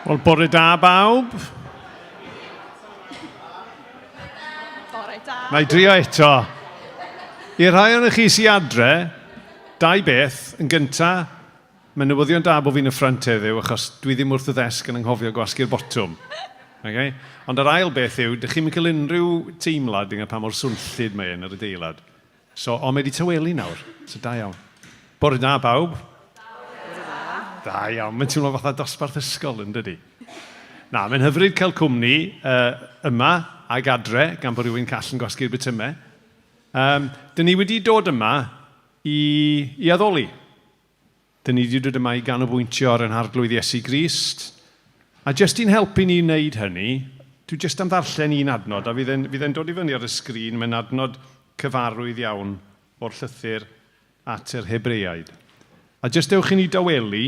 Wel, bore da bawb. Bore da. Na i drio eto. I'r rhai ohonoch chi sy'n adre, dau beth. Yn gynta, mae'n newyddion da bod fi'n y ffrynt heddiw, achos dwi ddim wrth y ddesg yn anghofio gwasgu'r botwm. Okay? Ond yr ail beth yw, dych chi'm yn cael unrhyw teimlad ynglŷn pa mor swnllyd mae yn yr adeilad. So, ond mae wedi tawelu nawr, so da iawn. Bore da, bawb. Bore da. Da iawn, mae'n teimlo fatha dosbarth ysgol yn dydi? Na, mae'n hyfryd cael cwmni uh, yma ag adre, gan bod rhywun call yn gwasgu'r botymau. Um, dyn ni wedi dod yma i, i addoli. Dyn ni wedi dod yma i ganolbwyntio ar ein Harglwydd Iesu Grist, a jyst i'n helpu ni wneud hynny, dwi jyst am ddarllen un adnod, a fydd e'n, fydd e'n dod i fyny ar y sgrin, mae'n adnod cyfarwydd iawn o'r llythyr at yr Hebreaid. A jyst dewch i ni dawelu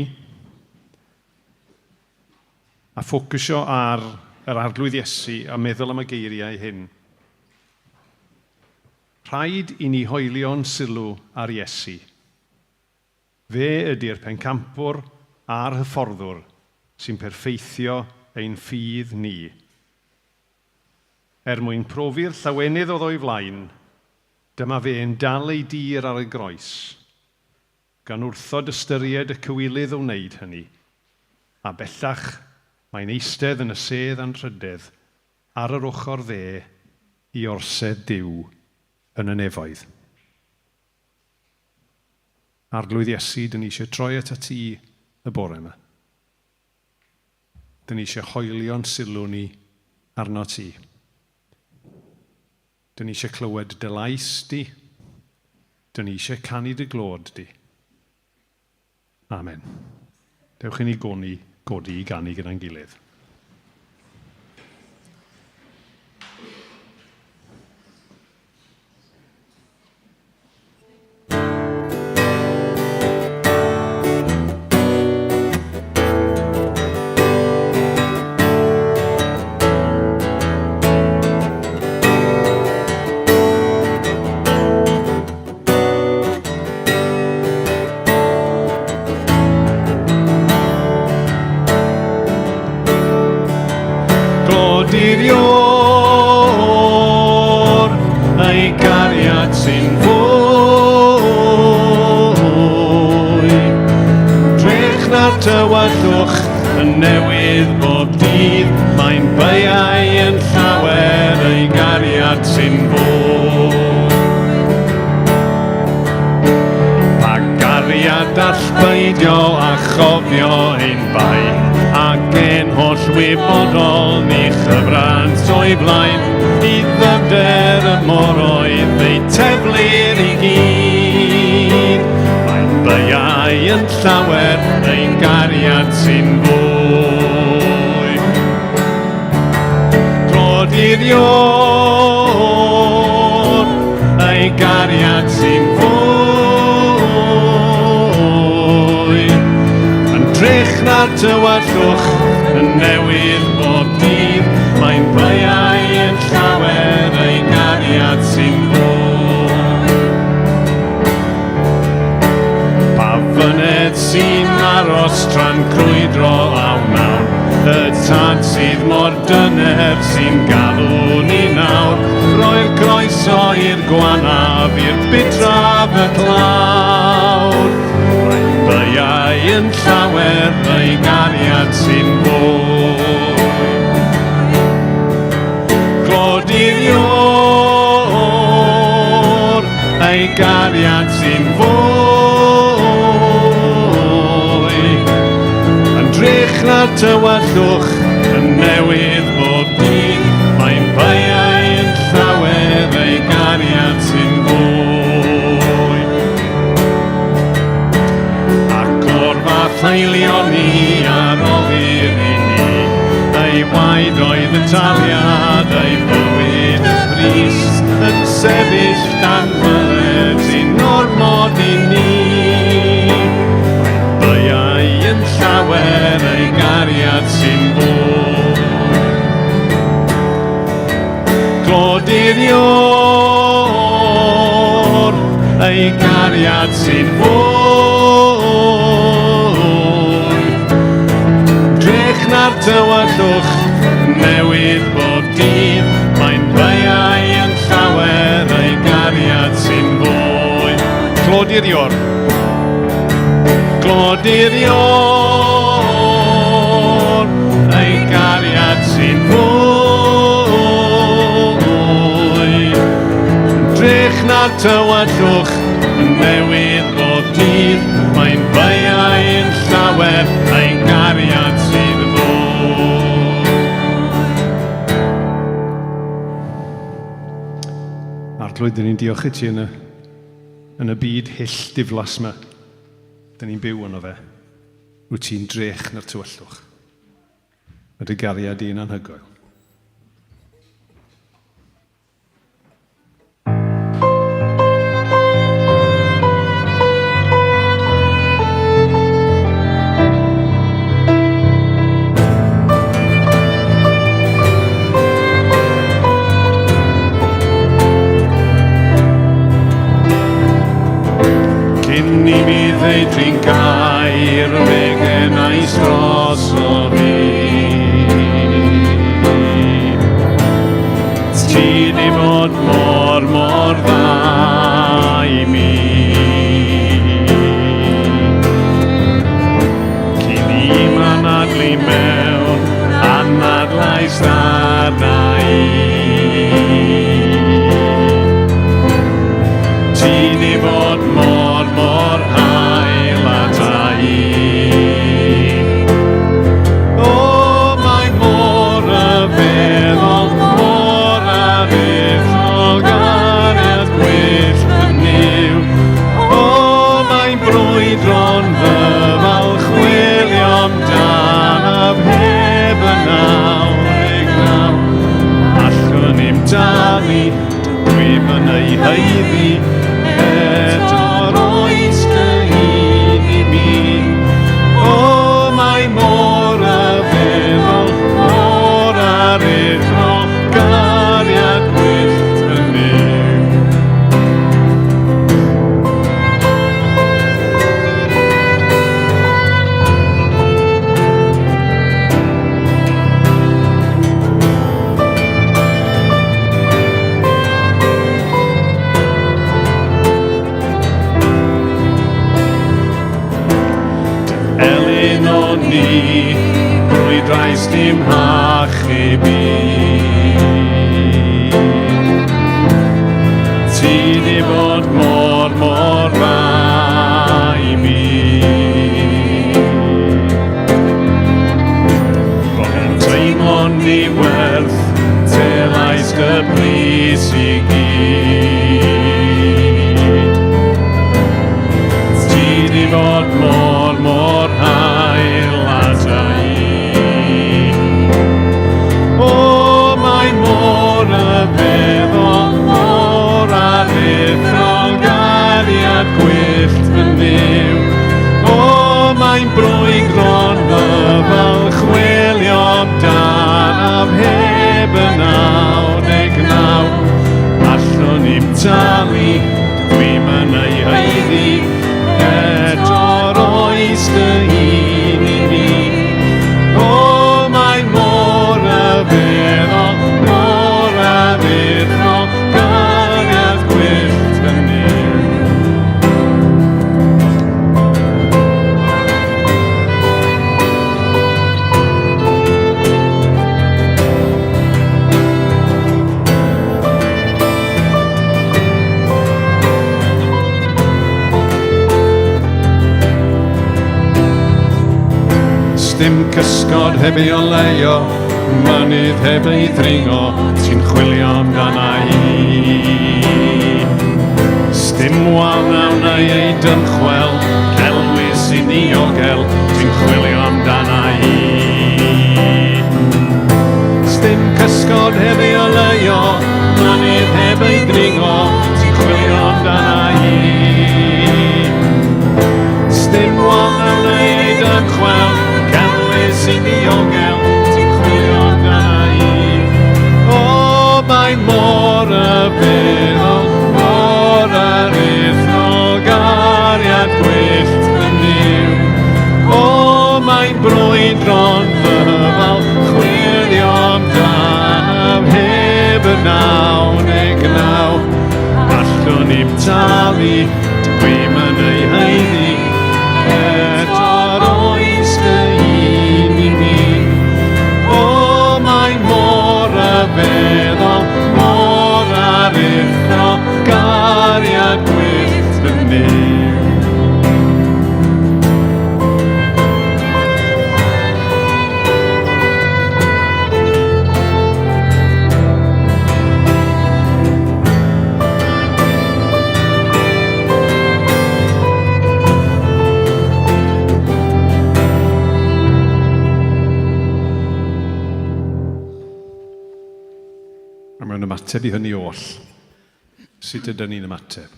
a ffocysio ar yr Arglwydd Iesu a meddwl am y geiriau hyn. Rhaid i ni hoelio'n sylw ar Iesu. Fe ydi'r pencampwr a'r hyfforddwr sy'n perffeithio ein ffydd ni. Er mwyn profi'r llawenydd oedd o'i flaen, dyma fe'n dal ei dir ar y groes, gan wrthod ystyried y cywilydd o wneud hynny, a bellach mae'n eistedd yn y sedd anrhydedd ar yr ochr dde i orsedd Duw yn y nefoedd. Arglwydd Iesu, dyn ni eisiau troi atat ti y bore yma. Dyn ni eisiau hoelio'n sylw ni arno ti. Dyn ni eisiau clywed dy lais di. Dyn ni eisiau canu dy glod di. Amen. Dewch i ni goni, godi i ganu gyda'n gilydd. Clod i'r Iôr, ei gariad sy'n fwy. Drech na'r tywyllwch yn newydd bob dydd, mae'n beiau yn llawer ei gariad sy'n fwy. Pa gariad all beidio â chofio ein bai, ac ein holl wybodol ni chyfrant o'i flaen, i ddyfnder y moroedd eu teflir i gyd. Mae'n beiau yn llawer, ein gariad sy'n fwy. Clod i'r Iôr, ei gariad sy'n fwy. Yn drech na'r tywyllwch, yn newydd bob dydd, mae'n bleiau yn llawer, ei gariad sy'n fwy. Pa fyned sy'n aros tra'n crwydro a wnawn, y tad sydd mor dyner sy'n galw ni nawr, roi'r croeso i'r gwanaf, i'r butraf y tlawd. Mae'n beiau yn llawer, ei gariad sy'n fwy. Clod i'r Iôr, ei gariad sy'n fwy. Yn drych na'r tywyllwch, yn newydd bob dydd, mae'n beiau yn llawer, ei gariad sy'n fwy. Ac o'r fath haelioni a roddir i ni, ei waed oedd y taliad, ei bywyd y pris, yn sefyll dan fyled sy'n ormod i ni. Mae'n beiau yn llawer, ei gariad sy'n fwy. Clod i'r Iôr, ei gariad sy'n fwy. Drech na'r tywyllwch, newid bob dydd, mae'n beiau yn llawer ei gariad sy'n fwy. Clod i'r Ior. Clod i'r Ior, ei gariad sy'n fwy. Drych na'r tywyllwch, yn newid bob dydd, mae'n beiau yn llawer, ei gariad sy'n fwy. Arglwydd, dyn ni'n diolch i ti yn y, yn y byd hyll diflas yma. Dyn ni'n byw yno fe. Wyt ti'n drech na'r tywyllwch. Mae dy gariad di'n anhygoel. Cyn i mi ddeud trin gair, fe genais drosodd fi. Ti di bod mor, mor dda i mi. Cyn i m'anadlu mewn, anadlais arna i. Ti di bod mor, mor hael ata i. O, mae mor ryfeddol, mor aruthrol, gariad gwyllt fy Nuw. O, mae'n brwydro'n ddyfal, chwilio amdanaf heb y 99. Allwn i'm talu, dwi'm yn ei haeddu, eto roes dy hun i mi. O, mae mor ryfeddol, mor aruthrol, gariad gwyllt fy Nuw. Elyn o'n ni, brwydrais dim hachub i. Ti di bod mor, mor dda i mi. Ro'n i'n teimlo'n ddiwerth, telais dy bris i gyd. Ti di bod mor, mor hael ata i. O, mae mor ryfeddol, mor aruthrol, gariad gwyllt fy Nuw. O, mae'n brwydro'n ddyfal, chwilio amdanaf heb y 99. Allwn i'm talu, dwi'm yn ei haeddu, eto roes dy hun i mi. O, mae mor ryfeddol, mor aruthrol, gariad gwyllt fy Nuw. Sdim cysgod heb ei oleuo, mynydd heb ei ddringo, ti'n chwilio amdana i. Sdim wal na wnai ei dymchwel, celwydd sy'n ddiogel, ti'n chwilio amdana i. Sdim cysgod heb ei oleuo, mynydd heb ei ddringo, ti'n chwilio amdana i. Sdim wal na wnai ei dymchwel, celwydd sy'n ddiogel, ti'n chwilio amdana i. O, mae mor ryfeddol, mor aruthrol, gariad gwyllt fy Nuw. O, mae'n 99. Allwn i'm talu, dwi'm yn ei haeddu, eto'r oes dy un i mi. O, mae mor ryfeddol, mor aruthrol, gariad gwyllt yn Nuw. A mewn ymateb i hynny oll, sut ydyn ni'n ymateb?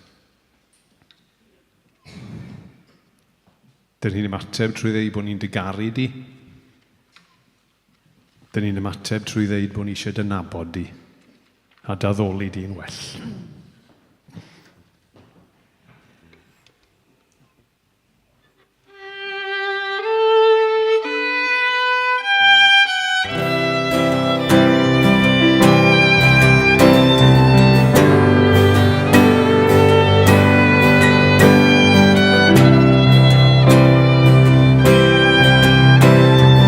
Dyn ni'n ymateb trwy ddeud bod ni'n dy garu di. Dyn ni'n ymateb trwy ddeud bod ni eisiau dy nabod di a d'addoli di'n well.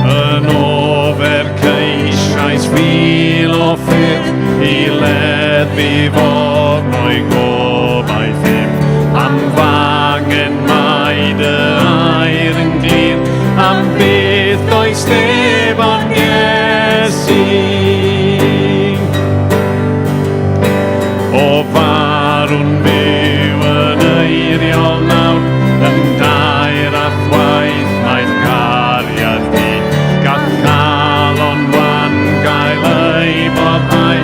Yn ofer ceisiais fil o ffyrdd i leddfu fod o'i gobaith im. Am f'angen mae dy air yn glir, am byth does neb ond Iesu. O farw'n fyw yn eiriol nawr, yn dair a chwaith mae'n cariad fi. Gall calon wan gael ei boddhau,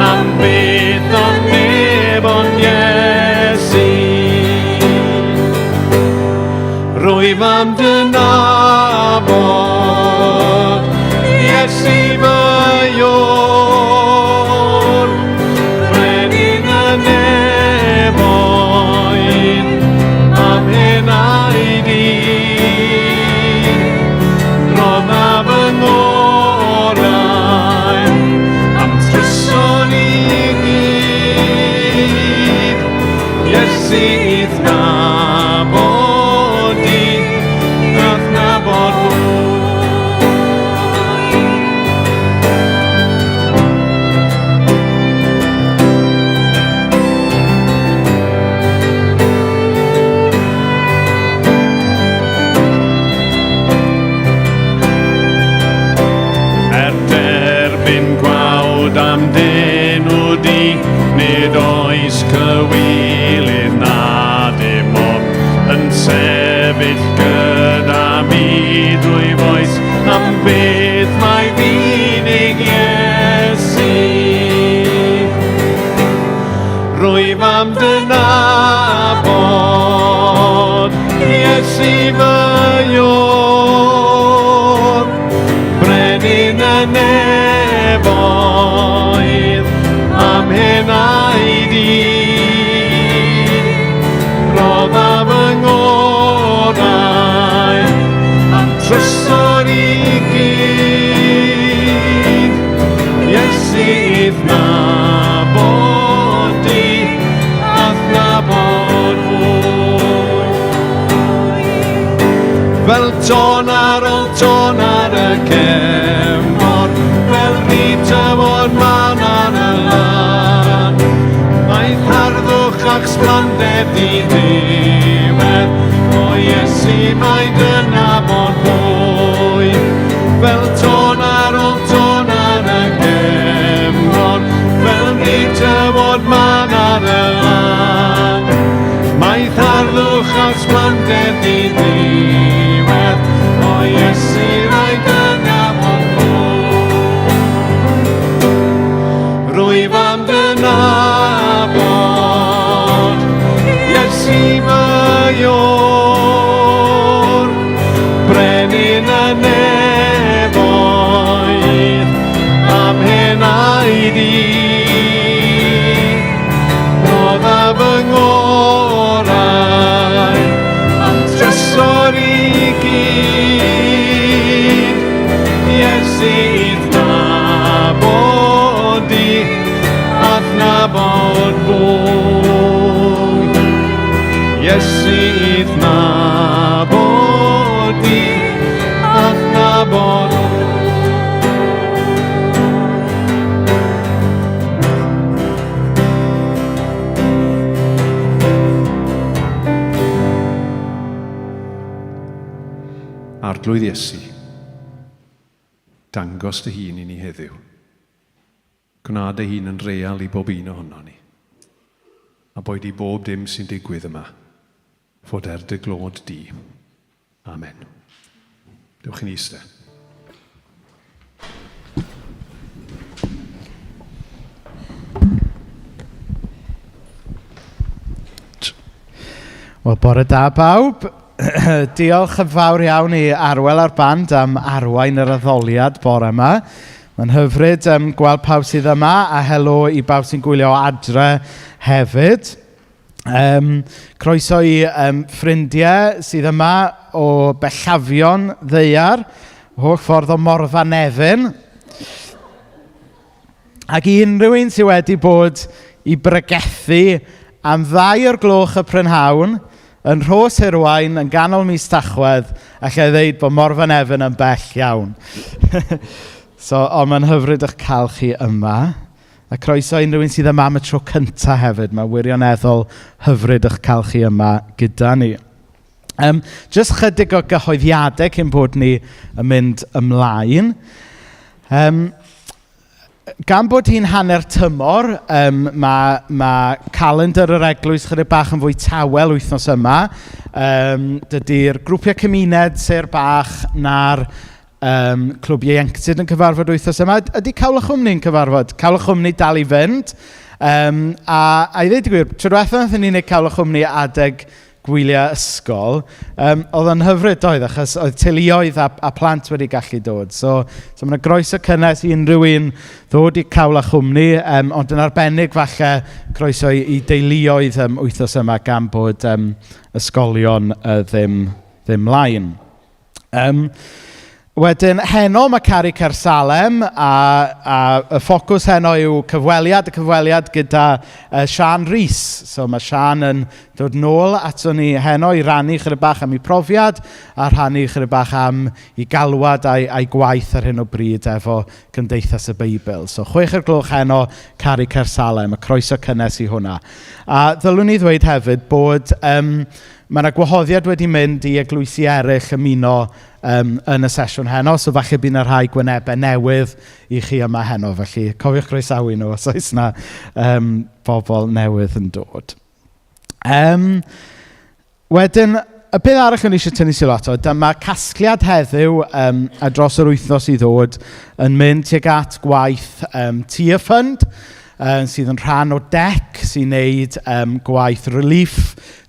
am byth ond neb ond Iesu. Rwyf am dy nabod, Iesu fy Iôr, Brenin y nefoedd, am hyn a'i di. Roddaf fy ngorau, am trysor i gyd. Iesu i'th nabod di, na'th nabod fwy. Er derbyn gwawd am d'enw di, nid oes cywilydd na dim ofn yn sefyll gyda mi drwy foes, am byth mae f'unig Iesu. Rwyf am dy nabod, Iesu fy Iôr, Brenin y nefoedd, am hyn a'i di. Roddaf fy ngorau, am trysor i gyd. Iesu i'th nabod di, a'th nabod fwy. Fel tôn ar ôl tôn ar y cefnfor, fel rhyd tywod man ar y lan. Mae harddwch a'ch sblanded di ddiwedd, o Iesu mae dy nabod fwy. Fel tôn ar ôl tôn ar y cefnfor, fel rhyd tywod man ar y lan. Mae harddwch a'ch sblanded di ddiwedd, o Iesu mae dy nabod fwy. Rwyf am dy nabod, Iesu fy Iôr, Brenin y nefoedd, am hyn a'i di. Roddaf fy ngorau, am trysor bore. Arglwydd Iesu, dangos dy hun i ni heddiw. Gwna dy hun yn real i bob un ohono ni. A boed i bob dim sy'n digwydd yma fod er dy glod di. Amen. Dewch i ni eistedd. Wel, bore da bawb. Diolch yn fawr iawn i Arwel a'r band am arwain yr addoliad bore yma. Mae'n hyfryd gweld pawb sydd yma a helo i bawb sy'n gwylio adre hefyd. Croeso i ffrindiau sydd yma o bellafion ddaear, holl ffordd o Morfa Nefyn. Ac i unrhyw un sydd wedi bod i bregethu am 2 o'r gloch y prynhawn yn Rhos Hirwaun yn ganol mis Tachwedd, allai ddeud bod Morfa Nefyn yn bell iawn. So, ond mae'n hyfryd eich cael chi yma. A croeso i unrhyw un sydd yma am y tro cyntaf hefyd. Mae wirioneddol hyfryd eich cael chi yma gyda ni. Just chydig o gyhoeddiadau cyn bod ni yn mynd ymlaen. Gan bod hi'n hanner tymor, mae calendar yr eglwys chydig bach yn fwy tawel wythnos yma. Dydy'r grwpiau cymuned, sêr bach, na'r clwb ieuenctid yn cyfarfod wythnos yma. Ydy Cawl a Chwmni'n cyfarfod? Cawl a Chwmni dal i fynd. A i ddweud y gwir, tro diwethaf wnaethon ni wneud Cawl a Chwmni adeg gwyliau ysgol, oedd o'n hyfryd oedd, achos oedd teuluoedd a plant wedi gallu dod. So mae yna groeso cynnes i unrhyw un ddod i Cawl a Chwmni, ond yn arbennig falle croeso i deuluoedd wythnos yma gan bod ysgolion ddim mlaen. Wedyn, heno mae Caru Caersalem a y ffocws heno yw cyfweliad, y cyfweliad gyda Sian Rees. So mae Sian yn dod nôl ato ni heno i rannu chydig bach am ei profiad a rhannu chydig bach am ei galwad a'i gwaith ar hyn o bryd efo Cymdeithas y Beibl. So 6 o'r gloch heno, Caru Caersalem, y croeso cynnes i hwnna. A ddylwn ni ddweud hefyd bod mae yna gwahoddiad wedi mynd i eglwysi eraill ymuno yn y sesiwn heno, so falle bydd yna rhai gwynebau newydd i chi yma heno, felly cofiwch croesawu nhw os oes yna bobl newydd yn dod. Wedyn, y peth arall o'n i eisiau tynnu sylw ato, dyma casgliad heddiw a dros yr wythnos i ddod yn mynd tuag at gwaith Tearfund, sydd yn rhan o DEC, sy'n neud gwaith relief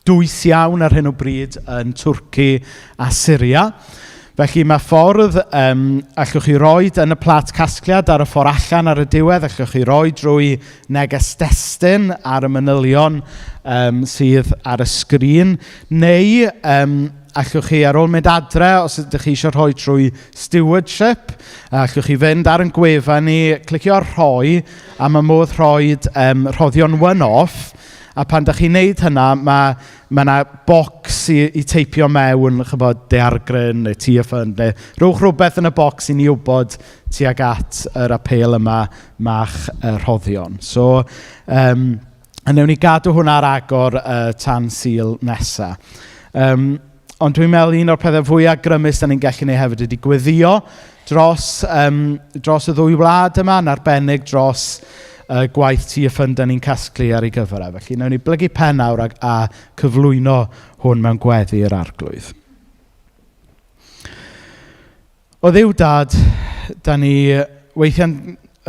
dwys iawn ar hyn o bryd yn Twrci a Syria. Felly mae ffordd allwch chi roed yn y plat casgliad ar y ffordd allan ar y diwedd, allwch chi roi drwy neges destun ar y manylion sydd ar y sgrin, neu allwch chi ar ôl mynd adre, os ydych chi eisiau rhoi trwy stewardship, allwch chi fynd ar ein gwefan ni, clicio ar rhoi, a mae modd rhoi rhoddion one-off, a pan ydych chi'n neud hynna, mae yna bocs i teipio mewn, chybod, Daeargryn neu Tearfund, neu rhowch rhywbeth yn y bocs i ni wybod tuag at yr apêl yma mach rhoddion. So, a newn ni gadw hwnna ar agor tan Sul nesa. Ond dwi'n meddwl un o'r pethau fwyaf grymus da ni'n gallu gwneud hefyd ydy gweddio dros y ddwy wlad yma, yn arbennig dros gwaith Tearfund da ni'n casglu ar ei gyfer e. Felly, newn ni blygu pen nawr a cyflwyno hwn mewn gweddi i'r Arglwydd. O Dduw Dad, da ni weithiau'n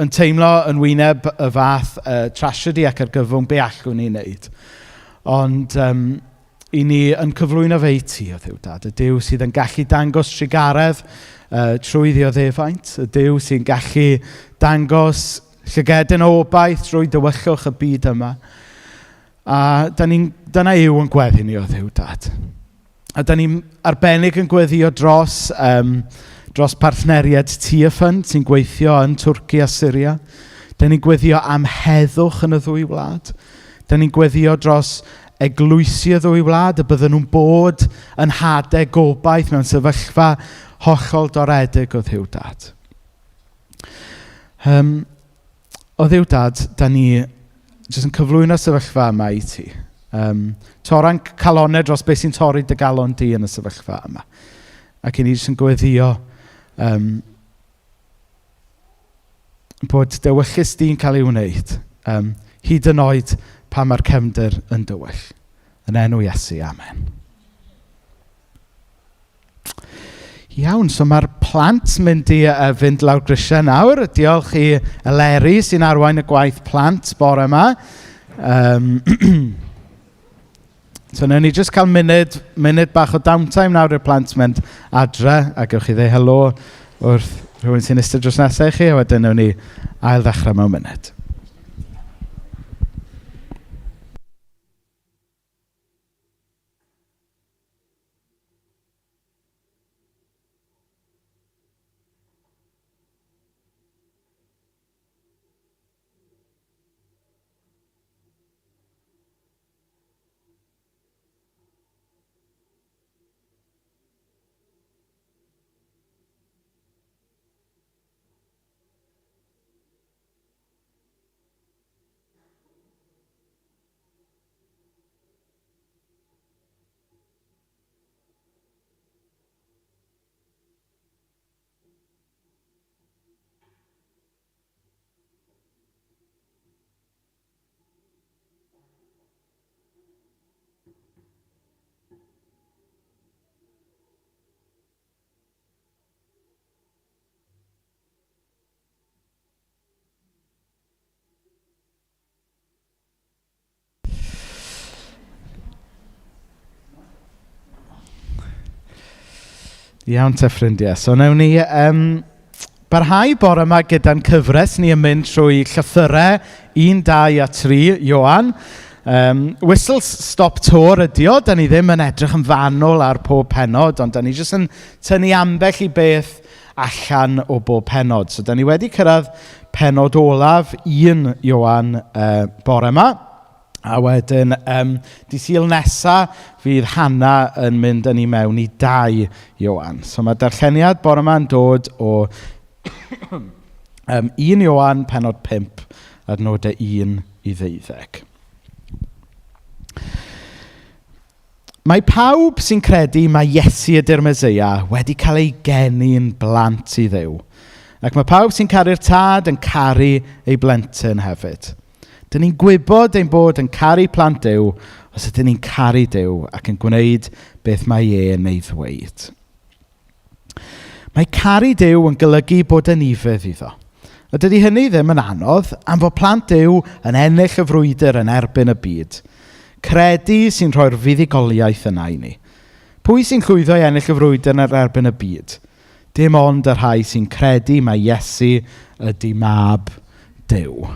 yn teimlo yn wyneb y fath trasiedi ac argyfwng be allwn ni wneud. Ond i ni yn cyflwyno fe i ti, o Dduw Dad, y Duw sydd yn gallu dangos trugaredd trwy ddioddefaint, y Duw sy'n gallu dangos llygedyn o obaith drwy dywyllwch y byd yma. A dyna yw yn gweddi ni o Dduw Dad. A da ni'n arbennig yn gweddio dros partneriaid Tearfund sy'n gweithio yn Twrci a Syria. Da ni'n gweddio am heddwch yn y ddwy wlad. Da ni'n gweddio dros eglwysi y ddwy wlad, y bydden nhw'n bod yn hadau gobaith mewn sefyllfa hollol doredig o Dduw Dad. Um, o Dduw Dad, da ni jyst yn cyflwyno sefyllfa yma i ti. Um, torra'n calonau dros beth sy'n torri dy galon di yn y sefyllfa yma. Ac i ni jyst yn gweddio um, bod dewyllys di'n cael ei wneud, um, hyd yn oed pan mae'r cefndir yn dywyll. Yn enw Iesu, amen. Iawn, so mae'r plant mynd i uh, fynd lawr grisiau nawr. Diolch i Eleri sy'n arwain y gwaith plant bore yma. Um, so wnawn ni jyst cael munud, munud bach o downtime nawr i'r plant mynd adre a gewch chi ddeu helo wrth rhywun sy'n eistedd dros nesaf i chi a wedyn wnawn ni ail ddechrau mewn munud. Iawn te ffrindiau. So wnawn ni um, barhau bore yma gyda'n cyfres ni yn mynd trwy llythyrau 1, 2 a 3, Ioan. Um, Whistle Stop Tour ydi o. Da ni ddim yn edrych yn fanwl ar pob penod, ond da ni jyst yn tynnu ambell i beth allan o bob penod. So da ni wedi cyrraedd penod olaf 1 Ioan uh, bore yma. A wedyn, um, di Sul nesa fydd Hanna yn mynd yn ei mewn i 2 Ioan. So mae darlleniad bore yma'n dod o um, 1 Ioan penod 5 adnodau 1 i 12. Mae pawb sy'n credu mai Iesu ydy'r Meseia wedi cael ei geni'n blant i Dduw. Ac mae pawb sy'n caru'r tad yn caru ei blentyn hefyd. Dyn ni'n gwybod ein bod yn caru plant Duw os ydyn ni'n caru Duw ac yn gwneud beth mae e'n ei ddweud. Mae caru Duw yn golygu bod yn ufudd iddo. A dydy hynny ddim yn anodd, am fod plant Duw yn ennill y frwydr yn erbyn y byd. Credu sy'n rhoi'r fuddugoliaeth yna i ni. Pwy sy'n llwyddo i ennill y frwydr yn erbyn y byd? Dim ond y rhai sy'n credu mai Iesu ydy mab Duw.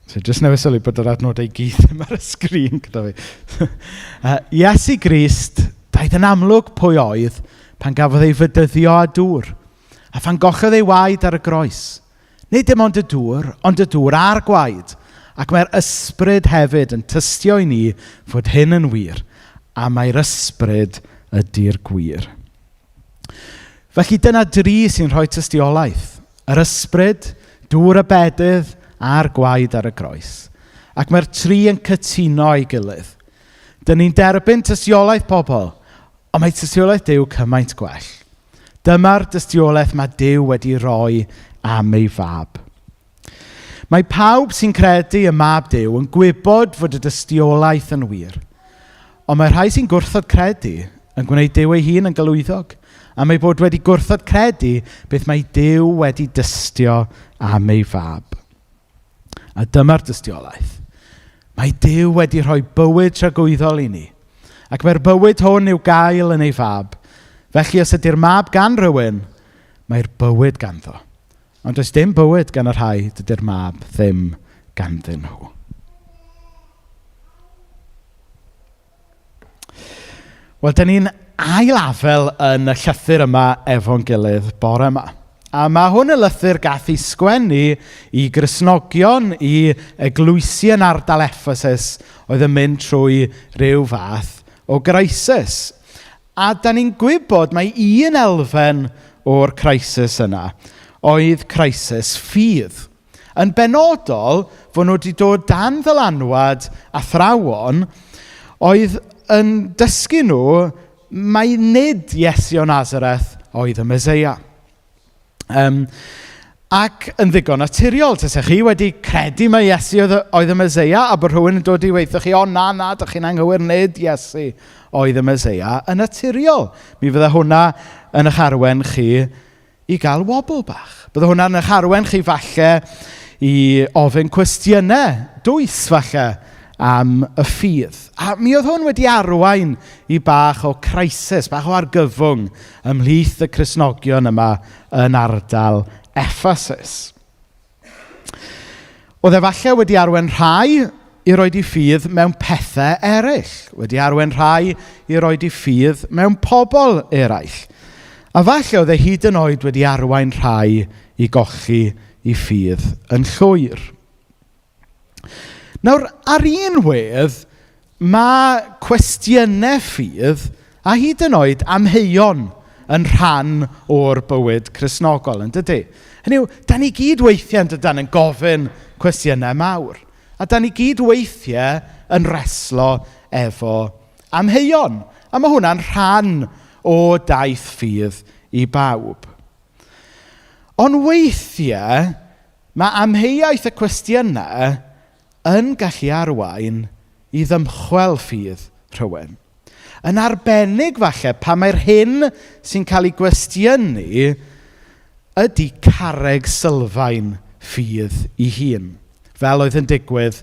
So, jyst newydd sylwi bod yr adnodau i gyd ddim ar y sgrin gyda fi. Iesu Grist, daeth yn amlwg pwy oedd pan gafodd ei fydyddio â dŵr, a phan gollodd ei waed ar y groes. Nid dim ond y dŵr, ond y dŵr a'r gwaed. Ac mae'r ysbryd hefyd yn tystio i ni fod hyn yn wir, a mae'r ysbryd ydy'r gwir. Felly dyna dri sy'n rhoi tystiolaeth. Yr ysbryd, dŵr y bedydd, a'r gwaed ar y groes. Ac mae'r tri yn cytuno ei gilydd. Dyn ni'n derbyn tystiolaeth pobl, ond mae tystiolaeth Duw cymaint gwell. Dyma'r dystiolaeth mae Duw wedi rhoi am ei fab. Mae pawb sy'n credu y mab Duw yn gwybod fod y dystiolaeth yn wir. Ond mae rhai sy'n gwrthod credu yn gwneud Duw ei hun yn gelwyddog, am ei bod wedi gwrthod credu beth mae Duw wedi dystio am ei fab. A dyma'r dystiolaeth. Mae Duw wedi rhoi bywyd tragwyddol i ni, ac mae'r bywyd hwn i'w gael yn ei fab. Felly os ydy'r mab gan rywun, mae'r bywyd ganddo. Ond does dim bywyd gan y rhai dydy'r mab ddim ganddyn nhw. Wel, dyn ni'n ail-afel yn y llythyr yma efo'n gilydd bore yma. A mae hwn yn lythyr gath ei sgwennu i Gristnogion, i eglwysi yn ardal Ephesus oedd yn mynd trwy ryw fath o grisis. A da ni'n gwybod mai un elfen o'r crisis yna oedd crisis ffydd. Yn benodol, fod nhw wedi dod dan ddylanwad athrawon oedd yn dysgu nhw mai nid Iesu o Nazareth oedd y Meseia. Ac yn ddigon naturiol, tasech chi wedi credu mai Iesu oedd y Meseia a bod rhywun yn dod i weithio chi, o na, na, dych chi'n anghywir, nid Iesu oedd y Meseia, yn naturiol. Mi fydde hwnna yn eich arwen chi i gael wobl bach. Bydde hwnna yn eich arwen chi falle i ofyn cwestiynau dwys falle am y ffydd. A mi oedd hwn wedi arwain i bach o crisis, bach o argyfwng ymhlith y Cristnogion yma yn ardal Ephesus. Oedd e falle wedi arwain rhai i roed i ffydd mewn pethau eraill, wedi arwain rhai i roed i ffydd mewn pobl eraill. A falle oedd e hyd yn oed wedi arwain rhai i golli i ffydd yn llwyr. Nawr, ar un wedd, mae cwestiynau ffydd a hyd yn oed amheuon yn rhan o'r bywyd Cristnogol, yn dydy? Hynny yw, da ni gyd weithiau yn dydan yn gofyn cwestiynau mawr. A da ni gyd weithiau yn reslo efo amheuon. A mae hwnna'n rhan o daith ffydd i bawb. Ond weithiau, mae amheuaeth y cwestiynau yn gallu arwain i ddymchwel ffydd rhywun. Yn arbennig falle pan mae'r hyn sy'n cael ei gwestiynu ydy carreg sylfaen ffydd ei hun, fel oedd yn digwydd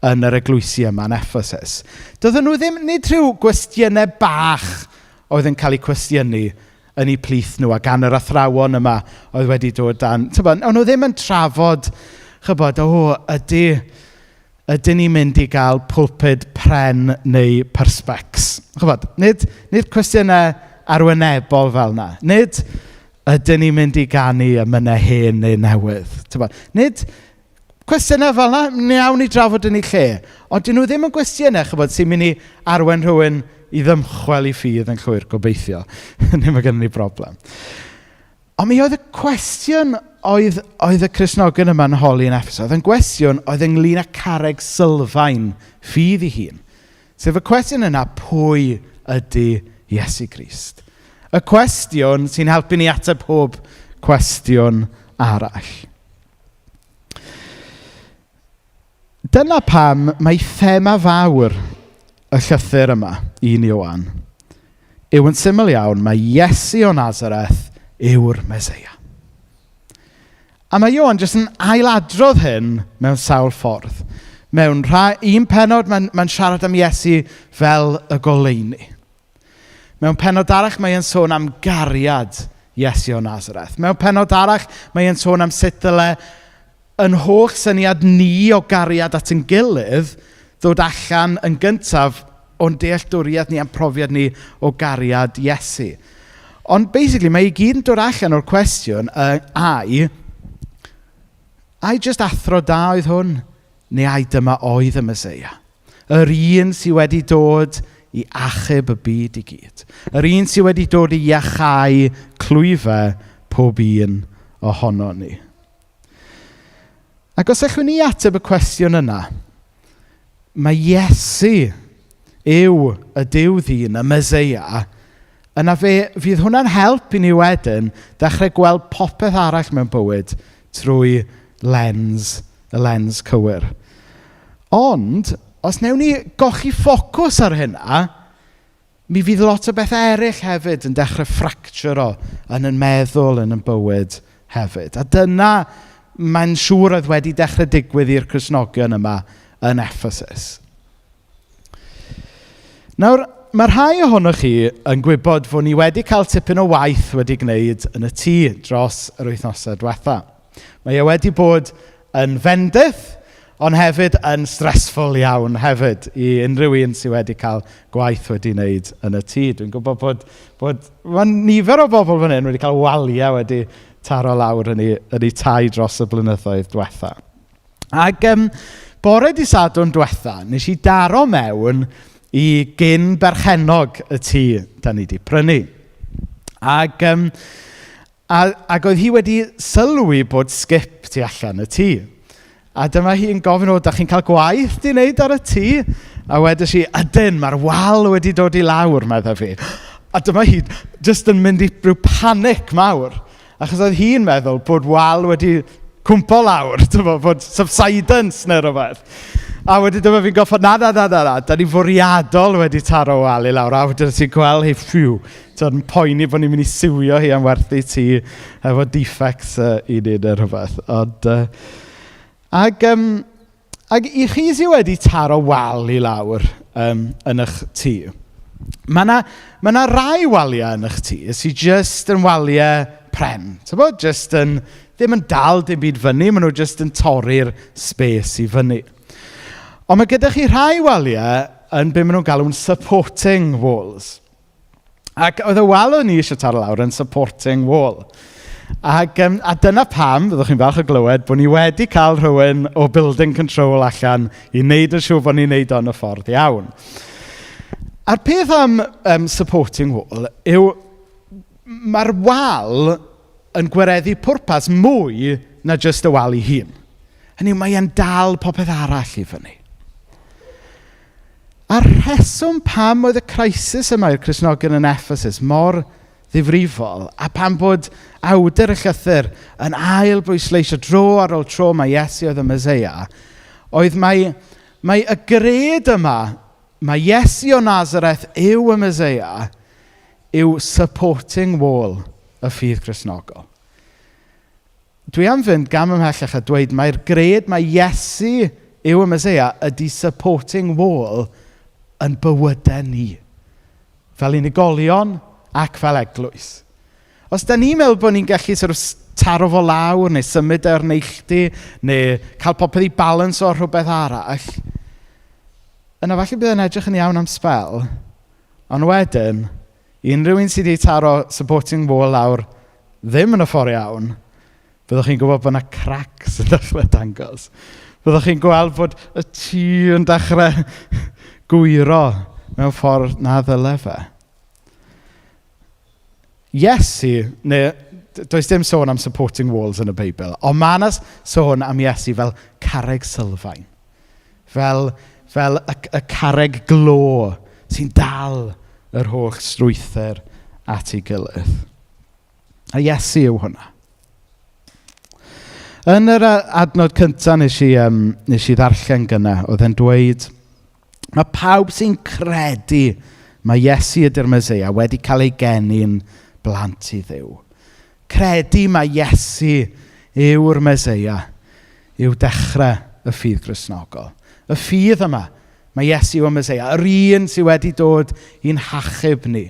yn yr eglwysi yma yn Ephesus. Doedden nhw ddim, nid rhyw gwestiynau bach oedd yn cael eu cwestiynu yn eu plith nhw a gan yr athrawon yma oedd wedi dod dan. Tybod, o'n nhw ddim yn trafod, chybod, o, ydyn ni'n mynd i gael pulpud pren neu perspex? Chybod, nid cwestiynau arwynebol fel yna. Nid ydyn ni'n mynd i ganu emynau hen neu newydd. Tybod, nid cwestiynau fel yna, ni awn i drafod yn ei lle. Ond dyn nhw ddim yn gwestiynau, chybod, sy'n mynd i arwain rhywun i ddymchwel i ffydd yn llwyr, gobeithio. Neu mae gennym ni broblem. Ond mi oedd y cwestiwn oedd y Cristnogion yma'n holi yn Ephesus, oedd yn gwestiwn oedd ynglyn â carreg sylfaen ffydd ei hun. Sef y cwestiwn yna, pwy ydy Iesu Grist? Y cwestiwn sy'n helpu ni ateb pob cwestiwn arall. Dyna pam mae thema fawr y llythyr yma, 1 Ioan, yw yn syml iawn, mae Iesu o Nazareth yw'r Meseia. A mae Ioan jyst yn ailadrodd hyn mewn sawl ffordd. Mewn un pennod mae'n siarad am Iesu fel y goleuni. Mewn pennod arall mae e'n sôn am gariad Iesu o Nazareth. Mewn pennod arall mae e'n sôn am sut dyle yn holl syniad ni o gariad at ein gilydd ddod allan yn gyntaf o'n dealltwriaeth ni a'n profiad ni o gariad Iesu. Ond basically mae i gyd yn dod allan o'r cwestiwn ai jyst athro da oedd hwn, neu ai dyma oedd y Meseia? Yr un sydd wedi dod i achub y byd i gyd. Yr un sydd wedi dod i iachau clwyfau pob un ohono ni. Ac os allwn ni ateb y cwestiwn yna, mae Iesu yw y Duw ddyn, y Meseia, yna fe fydd hwnna'n help i ni wedyn ddechrau gweld popeth arall mewn bywyd trwy y lens cywir. Ond, os newn ni golli ffocws ar hynna, mi fydd lot o bethau eraill hefyd yn dechrau ffracturo yn ein meddwl, yn ein bywyd hefyd. A dyna mae'n siŵr oedd wedi dechrau digwydd i'r Cristnogion yma yn Ephesus. Nawr, mae rhai ohonoch chi yn gwybod fod ni wedi cael tipyn o waith wedi gwneud yn y tŷ dros yr wythnosau diwetha. Mae e wedi bod yn fendith, ond hefyd yn stressful iawn hefyd i unrhyw un sydd wedi cael gwaith wedi wneud yn y tŷ. Dwi'n gwybod bod mae nifer o bobl fan hyn wedi cael waliau wedi taro lawr yn eu tai dros y blynyddoedd diwetha. Ac bore dydd Sadwrn diwetha, nes i daro mewn i gyn berchennog y tŷ da ni wedi prynu. Ac, ac oedd hi wedi sylwi bod sgip tu allan y tŷ. A dyma hi'n gofyn, o, da chi'n cael gwaith di wneud ar y tŷ? A wedes i, ydyn, mae'r wal wedi dod i lawr, meddai fi. A dyma hi jyst yn mynd i rhyw panic mawr. Achos oedd hi'n meddwl bod wal wedi cwmpo lawr, dyma, bod subsidence neu rhywbeth. A wedyn dyma fi'n goffod, na, na, na, na, na, da ni fwriadol wedi taro wal i lawr. A wedyn ti'n gweld hi, ffwiw, ti'n poeni bod ni'n mynd i siwio hi am werthu tŷ efo defects i ni neu rhywbeth. Ond, ac i chi sydd wedi taro wal i lawr yn eich tŷ, mae yna ma 'na rai waliau yn eich tŷ sydd jyst yn waliau pren. Tibod? Jyst yn, ddim yn dal dim byd fyny, maen nhw jyst yn torri'r space i fyny. Ond mae gyda chi rhai waliau yn be maen nhw'n galw'n supporting walls. Ac oedd y wal o'n i eisiau taro lawr yn supporting wall. Ac a dyna pam, byddwch chi'n falch o glywed, bod ni wedi cael rhywun o building control allan i wneud yn siŵr bod ni'n wneud o'n y ffordd iawn. A'r peth am supporting wall yw mae'r wal yn gwireddu pwrpas mwy na jyst y wal ei hun. Hynny yw, mae e'n dal popeth arall i fyny. A'r rheswm pam oedd y crisis yma i'r Cristnogion yn Ephesus mor ddifrifol, a pam bod awdur y llythyr yn ail bwysleisio dro ar ôl tro mae Iesu oedd y Meseia, oedd mae y gred yma, mae Iesu o Nazareth yw y Meseia, yw supporting wall y ffydd Cristnogol. Dwi am fynd gam ymhellach a dweud mae'r gred mae Iesu yw y Meseia ydy supporting wall yn bywydau ni. Fel unigolion ac fel eglwys. Os da ni'n meddwl bod ni'n gallu sort of taro fo lawr neu symud e o'r neilltu neu cael popeth i balance o rhywbeth arall, yna falle bydd e'n edrych yn iawn am sbel, ond wedyn, unrhyw un sydd wedi taro supporting wall lawr ddim yn y ffordd iawn, byddwch chi'n gwybod bod yna cracks yn dechrau dangos. Byddwch chi'n gweld bod y tŷ yn dechrau gwyro mewn ffordd na ddyle fe. Iesu, neu does dim sôn am supporting walls yn y Beibl, ond mae yna sôn am Iesu fel carreg sylfaen. Fel y carreg glo sy'n dal yr holl strwythur at ei gilydd. A Iesu yw hwnna. Yn yr adnod cyntaf nes i ddarllen gyna, oedd e'n dweud, mae pawb sy'n credu mae Iesu ydy'r Meseia wedi cael ei geni'n blant i Dduw. Credu mae Iesu yw'r Meseia yw dechrau y ffydd Gristnogol. Y ffydd yma, mae Iesu yw'r Meseia, yr un sydd wedi dod i'n hachub ni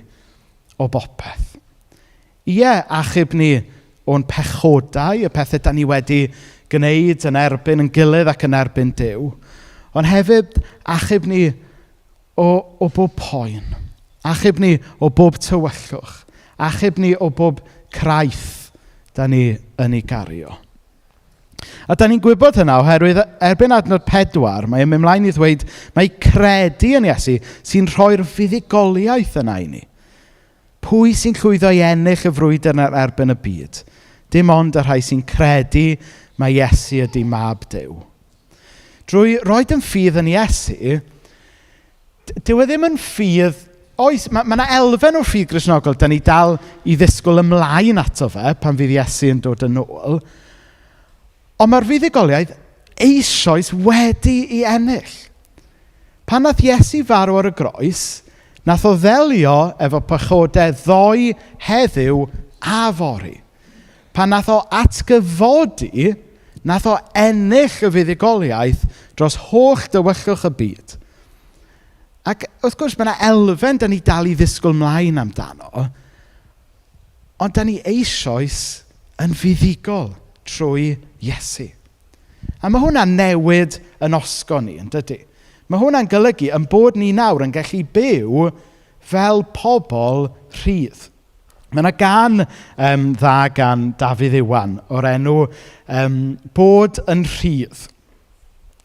o bopeth. Ie, achub ni o'n pechodau, y pethau da ni wedi gwneud yn erbyn yn gilydd ac yn erbyn Duw, ond hefyd achub ni o bob poen. Achub ni o bob tywyllwch. Achub ni o bob craith da ni yn ei gario. A da ni'n gwybod hynna oherwydd erbyn adnod 4, mae'n mynd mlaen i ddweud mae credu yn Iesu sy'n rhoi'r fuddugoliaeth yna i ni. Pwy sy'n llwyddo i ennill y frwydr yn erbyn y byd? Dim ond y rhai sy'n credu mae Iesu ydy mab Duw. Drwy roed yn ffydd yn Iesu, dyw e ddim yn ffydd. Oes, mae yna elfen o'r ffydd Gristnogol, da ni dal i ddisgwyl ymlaen ato fe pan fydd Iesu yn dod yn ôl. Ond mae'r fuddugoliaeth eisoes wedi ei ennill. Pan nath Iesu farw ar y groes, nath o ddelio efo pechodau ddoe, heddiw a fory. Pan nath o atgyfodi, nath o ennill y fuddugoliaeth dros holl dywyllwch y byd. Ac wrth gwrs mae yna elfen da ni dal i ddisgwyl mlaen amdano, ond da ni eisoes yn fuddugol trwy Iesu. A mae hwnna'n newid yn osgo ni, yn dydy? Mae hwnna'n golygu yn bod ni nawr yn gallu byw fel pobl rhydd. Mae yna gân dda gan Dafydd Iwan o'r enw Bod yn Rhydd.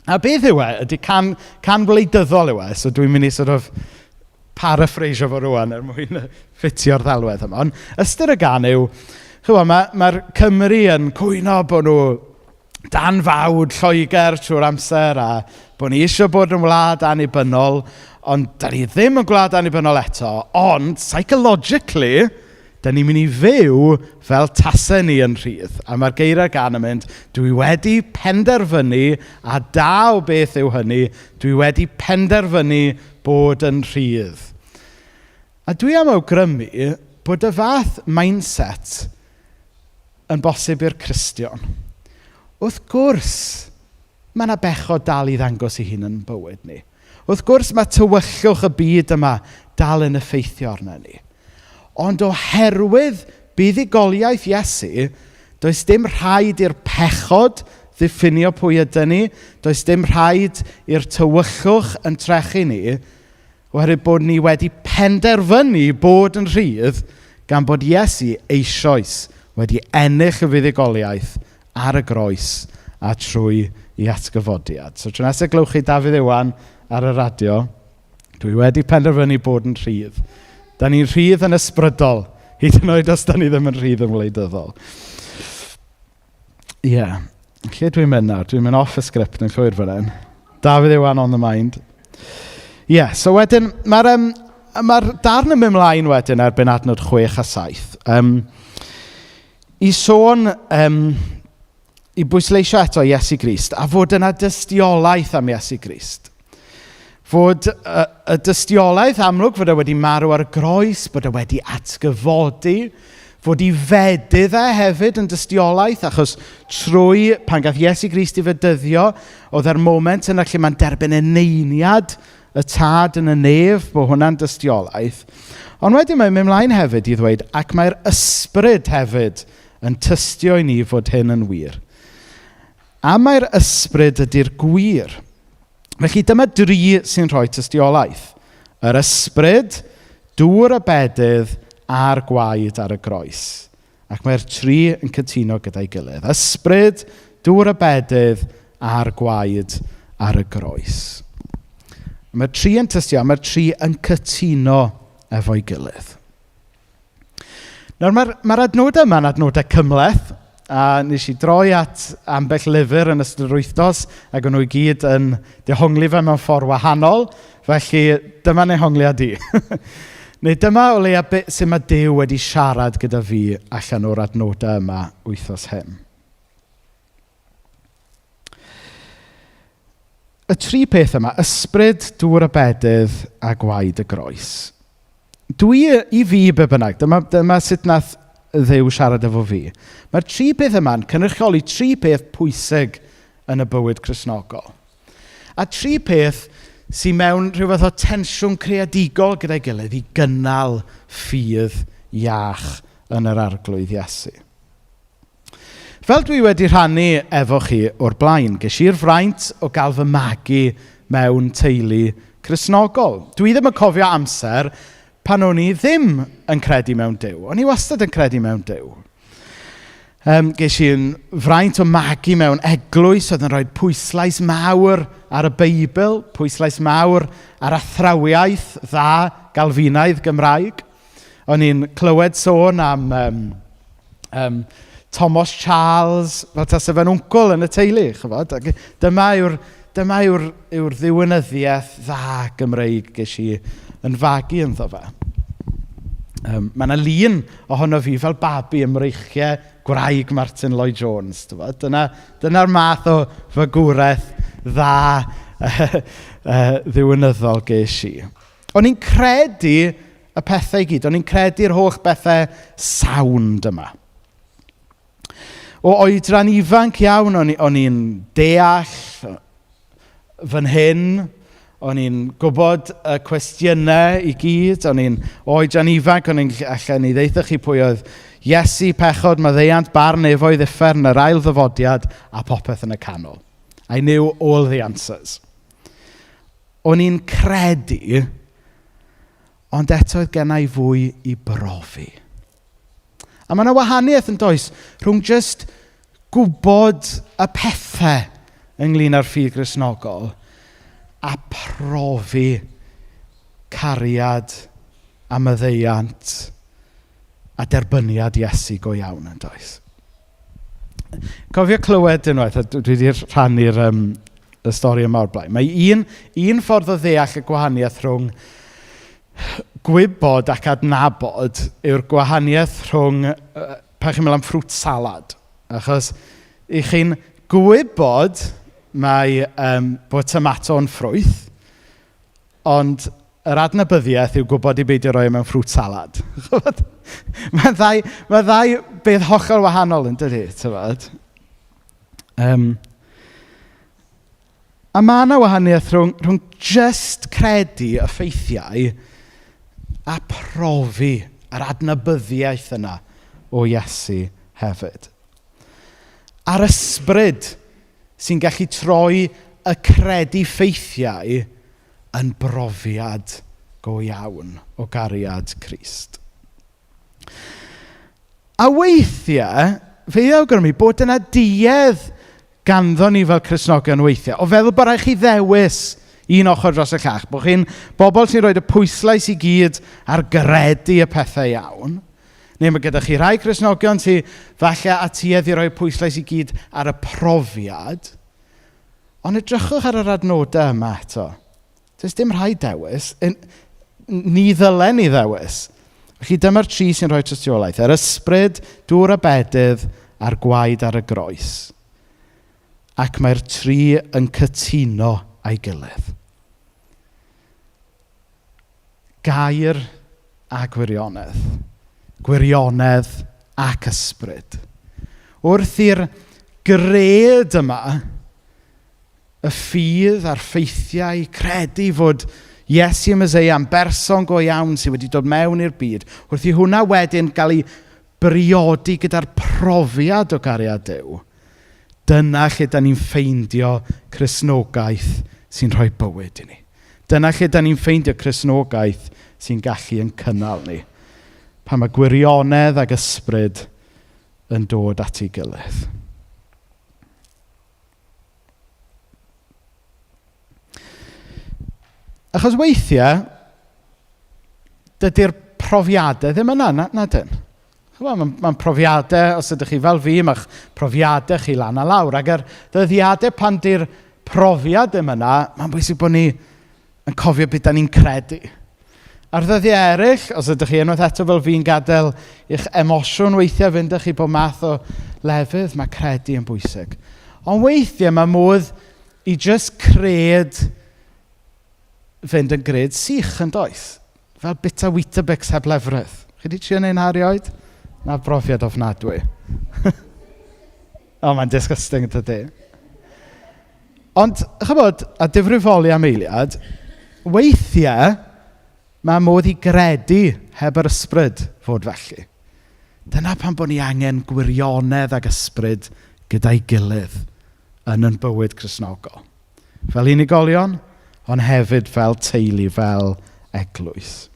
A beth yw e? Ydy can, can wleidyddol yw e, so dwi'n mynd i sort of paraphrasio fo rwan er mwyn ffitio'r ddelwedd yma. Ond ystyr y gan yw, chymod, mae'r ma Cymru yn cwyno bod nhw dan fawd Lloegr trwy'r amser a bod ni eisiau bod yn wlad annibynnol, ond da ni ddim yn gwlad annibynnol eto, ond psychologically, da ni'n mynd i fyw fel tasau ni yn rhydd. A mae'r geiriau gan yn mynd, dwi wedi penderfynu, a da o beth yw hynny, dwi wedi penderfynu bod yn rhydd. A dwi am awgrymu bod y fath mindset yn bosib i'r Cristion. Wrth gwrs, mae yna bechod dal i ddangos ei hun yn bywyd ni. Wrth gwrs, mae tywyllwch y byd yma dal yn effeithio arna ni. Ond oherwydd buddugoliaeth Iesu, does dim rhaid i'r pechod ddiffinio pwy ydyn ni, does dim rhaid i'r tywyllwch yn trechu ni, oherwydd bod ni wedi penderfynu bod yn rhydd gan bod Iesu eisoes wedi ennill y fuddugoliaeth ar y groes a trwy ei atgyfodiad. So tro nesaf glywch chi Dafydd Iwan ar y radio, dwi wedi penderfynu bod yn rhydd. Da ni'n rhydd yn ysbrydol, hyd yn oed os da ni ddim yn rhydd yn wleidyddol. Ie. Yeah. Lle dwi'n mynd nawr? Dwi'n mynd off y sgript yn llwyr fan hyn. Dafydd Iwan on the mind. Ie, yeah, so wedyn, mae'r um, ma darn yn mynd mlaen wedyn erbyn adnod 6 a 7. I sôn, i bwysleisio eto Iesu Grist, a fod yna dystiolaeth am Iesu Grist. Fod y, y dystiolaeth amlwg fod e wedi marw ar y groes, bod e wedi atgyfodi, fod i fedydd e hefyd yn dystiolaeth, achos trwy pan gath Iesu Grist i fedyddio, oedd e'r moment yna lle mae'n derbyn eneiniad y tad yn y nef, bod hwnna'n dystiolaeth. Ond wedyn mae'n mynd mlaen hefyd i ddweud, ac mae'r ysbryd hefyd yn tystio i ni fod hyn yn wir. A mae'r ysbryd ydy'r gwir. Felly dyma dri sy'n rhoi tystiolaeth. Yr ysbryd, dŵr y bedydd a'r gwaed ar y groes. Ac mae'r tri yn cytuno gyda'i gilydd. Ysbryd, dŵr y bedydd a'r gwaed ar y groes. Mae'r tri yn tystio, a mae'r tri yn cytuno efo'i gilydd. Nawr, mae'r mae adnodau yma'n adnodau cymhleth, a nes i droi at ambell lyfr yn ystod yr wythnos, ac o'n nhw i gyd yn dehongli fe mewn ffordd wahanol, felly dyma nehongliad i. Neu dyma o leia be, sut mae Duw wedi siarad gyda fi allan o'r adnodau yma wythnos hyn. Y tri peth yma, ysbryd, dŵr y bedydd a gwaed y groes. Dwi, i fi be bynnag, dyma, dyma sut nath Dduw siarad efo fi. Mae'r tri peth yma'n cynrychioli tri peth pwysig yn y bywyd Cristnogol. A tri peth sy'n mewn rhyw fath o tensiwn creadigol gyda'i gilydd i gynnal ffydd iach yn yr arglwydd Iesu. Fel dwi wedi rhannu efo chi o'r blaen, ges i'r fraint o gael fy magu mewn teulu Cristnogol. Dwi ddim yn cofio amser pan o'n i ddim yn credu mewn Duw. O'n i wastad yn credu mewn Duw. Ges i'n fraint o magu mewn eglwys oedd yn rhoi pwyslais mawr ar y Beibl, pwyslais mawr ar athrawiaeth dda Galfinaidd Gymraeg. O'n i'n clywed sôn am um, um, Thomas Charles, fel tase fe'n wncwl yn y teulu, chybod? Ac dyma yw'r dyma yw'r, yw'r ddiwinyddiaeth dda Gymreig ges i yn fagu ynddo fe. Mae yna lun ohono fi fel babi ym mreichiau gwraig Martin Lloyd Jones. Dyna, dyna'r math o fagwraeth dda ddiwinyddol ges i. O'n i'n credu y pethau i gyd. O'n i'n credu'r holl bethau sound yma. O oedran ifanc iawn, o'n i'n deall fan hyn, o'n i'n gwybod y cwestiynau i gyd, o'n i'n oedran ifanc, o'n i'n allan i ddeutha chi pwy oedd Iesu, pechod, maddeuant, barn, nefoedd, uffern, yr ail ddyfodiad, a popeth yn y canol. I knew all the answers. O'n i'n credu, ond eto oedd gen i fwy i brofi. A mae yna wahaniaeth yn does rhwng just gwybod y pethau ynglyn â'r ffydd Gristnogol a profi cariad a maddeuant a derbyniad Iesu go iawn yn does. Cofio clywed unwaith, a dwi wedi rhannu'r y stori yma o'r blaen. Mae un, un ffordd o ddeall y gwahaniaeth rhwng gwybod ac adnabod yw'r gwahaniaeth rhwng, pan chi'n meddwl am ffrwt salad. Achos i chi'n gwybod mae, bod tomato yn ffrwyth, ond yr adnabyddiaeth yw gwybod i beidio rhoi e mewn ffrwt salad. Mae'n ddau, mae ddau beth hollol wahanol yn dydy, tybod? A mae yna wahaniaeth rhwng, rhwng just credu y ffeithiau a profi yr adnabyddiaeth yna o Iesu hefyd. A'r ysbryd sy'n gallu troi y credu ffeithiau yn brofiad go iawn o gariad Crist. A weithiau, fe i awgrymu bod yna duedd ganddo ni fel Cristnogion weithiau, o feddwl bod rhaid chi ddewis un ochr dros y llall, bod chi'n bobl sy'n rhoi y pwyslais i gyd ar gredu y pethau iawn, neu mae gyda chi rhai Cristnogion sy'n falle a tuedd i roi pwyslais i gyd ar y profiad, ond edrychwch ar yr adnodau yma eto. Does dim rhaid dewis. Ni ddylen ni ddewis. Felly dyma'r tri sy'n rhoi tystiolaeth. Yr ysbryd, dŵr a bedydd, a'r gwaed ar y groes. Ac mae'r tri yn cytuno â'i gilydd. Gair a gwirionedd. Gwirionedd ac ysbryd. Wrth i'r gred yma, y ffydd a'r ffeithiau, credu fod Iesu y Meseia yn berson go iawn sydd wedi dod mewn i'r byd, wrth i hwnna wedyn gael ei briodi gyda'r profiad o gariad Duw, dyna lle da ni'n ffeindio Cristnogaeth sy'n rhoi bywyd i ni. Dyna lle da ni'n ffeindio Cristnogaeth sy'n gallu yn cynnal ni. Pan mae gwirionedd ag ysbryd yn dod at ei gilydd. Achos weithiau, dydy'r profiadau ddim yna, na, na dyn. Mae'n ma profiadau, os ydych chi fel fi, mae'ch profiadau chi lan a lawr. Ac ar dyddiadau pan di'r profiad ddim yna, mae'n bwysig bod ni yn cofio beth da ni'n credu. Ar ddyddiau eraill, os ydych chi unwaith eto fel fi'n gadael i'ch emosiwn weithiau fynd â chi bob math o lefydd, mae credu yn bwysig. Ond weithiau mae modd i just cred fynd yn gred sych yn does. Fel bita Weetabix heb lefrith. Chi wedi trio neud 'na erioed? Na brofiad ofnadwy. O, mae'n disgusting dydy. Ond, chybod, a difrifoli am eiliad, weithiau mae modd i gredu heb yr ysbryd fod felly. Dyna pam bod ni angen gwirionedd ag ysbryd gyda'i gilydd yn yn bywyd Cristnogol. Fel unigolion, ond hefyd fel teulu, fel eglwys.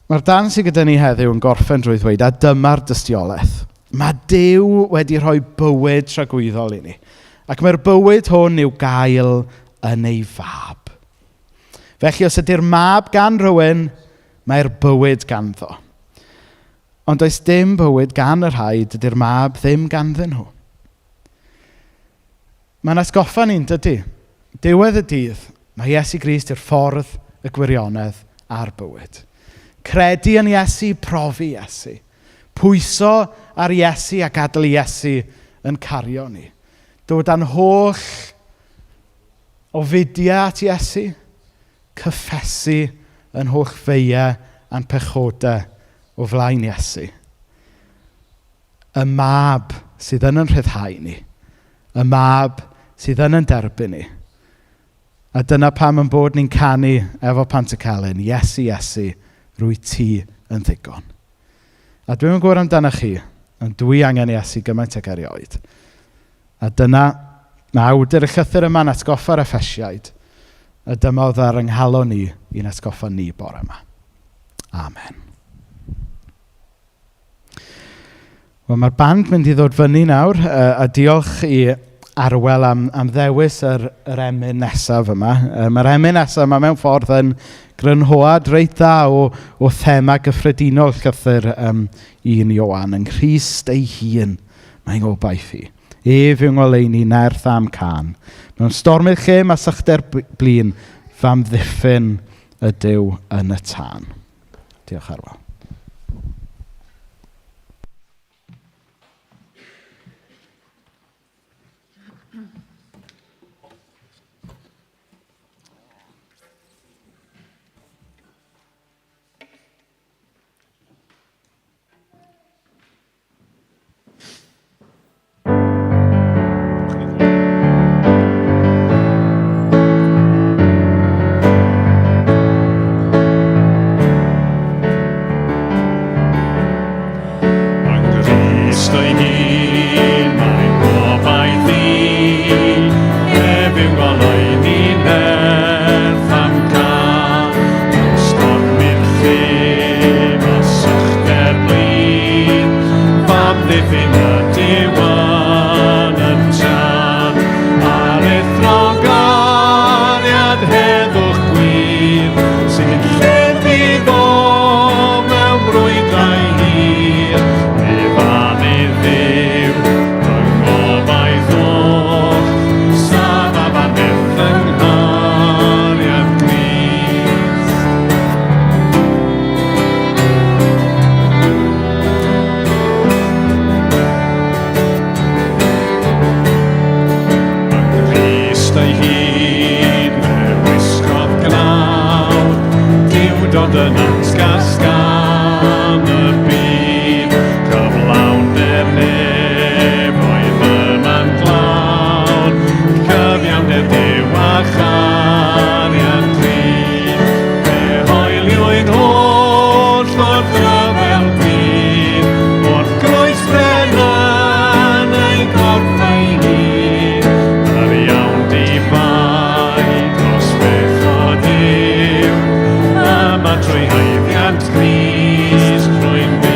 Mae'r darn sydd gyda ni heddiw yn gorffen drwy ddweud, a dyma'r dystiolaeth. Mae Duw wedi rhoi bywyd tragwyddol i ni. Ac mae'r bywyd hwn i'w gael yn ei fab. Felly os ydy'r mab gan rhywun, mae'r bywyd ganddo. Ond does dim bywyd gan y rhai dydy'r mab ddim ganddyn nhw. Mae'n atgoffa ni'n dydy. Diwedd y dydd, mae Iesu Grist yw'r ffordd, y gwirionedd a'r bywyd. Credu yn Iesu, profi Iesu. Pwyso ar Iesu a gadael Iesu yn cario ni. Dod â'n holl ofidiau at Iesu, cyffesu yn holl feiau a'n pechodau o flaen Iesu. Y mab sydd yn yn rhyddhau ni. Y mab sydd yn yn derbyn ni. A dyna pam yn bod ni'n canu efo Pantycelyn, Iesu, Iesu, rwy ti yn ddigon. A dwi'm yn gwybod amdanoch chi, ond dwi angen Iesu gymaint ag erioed. A dyna, mae awdur y llythyr yma'n atgoffa'r Effesiaid, a dyma oedd ar yng nghalon ni i'n atgoffa ni bore yma. Amen. Wel, mae'r band mynd i ddod fyny nawr, a diolch i Arwel am, am ddewis yr, yr emyn nesaf yma. Mae'r emyn nesaf yma mewn ffordd yn grynhoad reit dda o, o thema gyffredinol llythyr um, un Ioan. Yng Nghrist ei hun, mae'n gobaith i. Ef yw ngoleuni nerth am can. Mewn stormydd lle mae sychder blin, fam ddiffyn ydyw yn y tân. Diolch Arwel. Yng Nghrist ei hun mae gobaith i, ef yw ngoleuni nerth am can. Mewn stormydd llym a sychder blin, fam ddiffyn ydyw yn y tân. Aruthrol gariad heddwch gwir, sy'n lleddfu fo mewn brwydrau hir. Difanu Dduw, fy ngobaith oll, saf am byth yng nghariad Grist. Yng Nghrist ei hun fe wisgodd gnawd, Duwdod yn atgas gan y byd, cyflawnder nefoedd yma'n glawd, cyfiawnder Duw a chariad clyd. Fe hoeliwyd holl o'r rhyfel byd, wrth groes brennan ei gorff ei hun, yr iawn di-fai dros bechod yw, yma trwy haeddiant Crist rwy'n byw.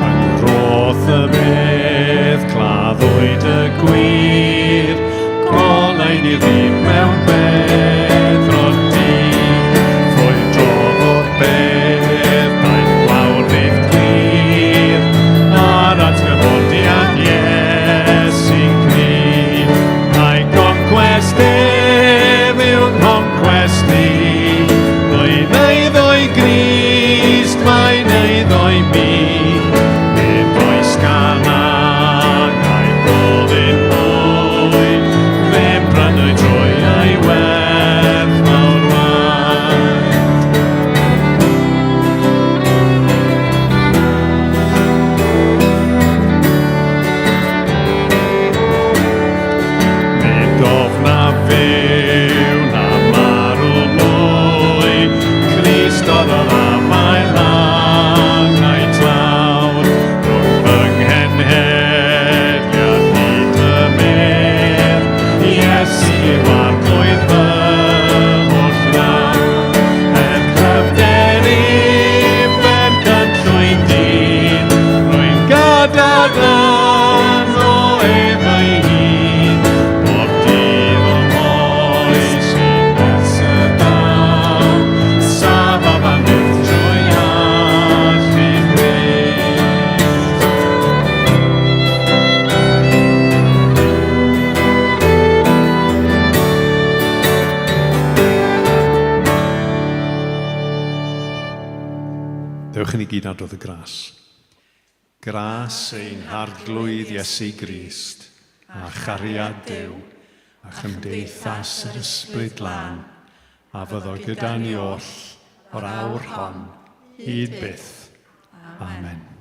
Yng nghroth y bedd claddwyd y gwir, goleuni rhydd mewn beddrod du. Ffrwydrodd o'r bedd, daeth gwawr ddydd clir, a'r atgyfodiad Iesu'n gryf. A'i goncwest ef yw'n nghoncwest i, mae'n eiddo i Grist, mae'n eiddo i mi. Nid oes gan angau gofyn mwy, fe'm prynwyd trwy ei werth mawr waed. Nid ofn na fyw na marw mwy, Crist roddodd afael angau tlawd, rhwng fy nghenhedliad hyd y medd, Iesu yw arglwydd fy holl nawdd. Er cryfder uffern cynllwyn dyn, rwy'n gadarn ynddo ef ei hun. Bob dydd o'm oes hyd nes y daw, safaf am byth trwy allu Grist. Dewch i ni gyd adrodd y gras. Gras ein Harglwydd Iesu Grist, a chariad Duw, a chymdeithas yr Ysbryd Glân, a fyddo gyda ni oll o'r awr hon, hyd byth. Amen.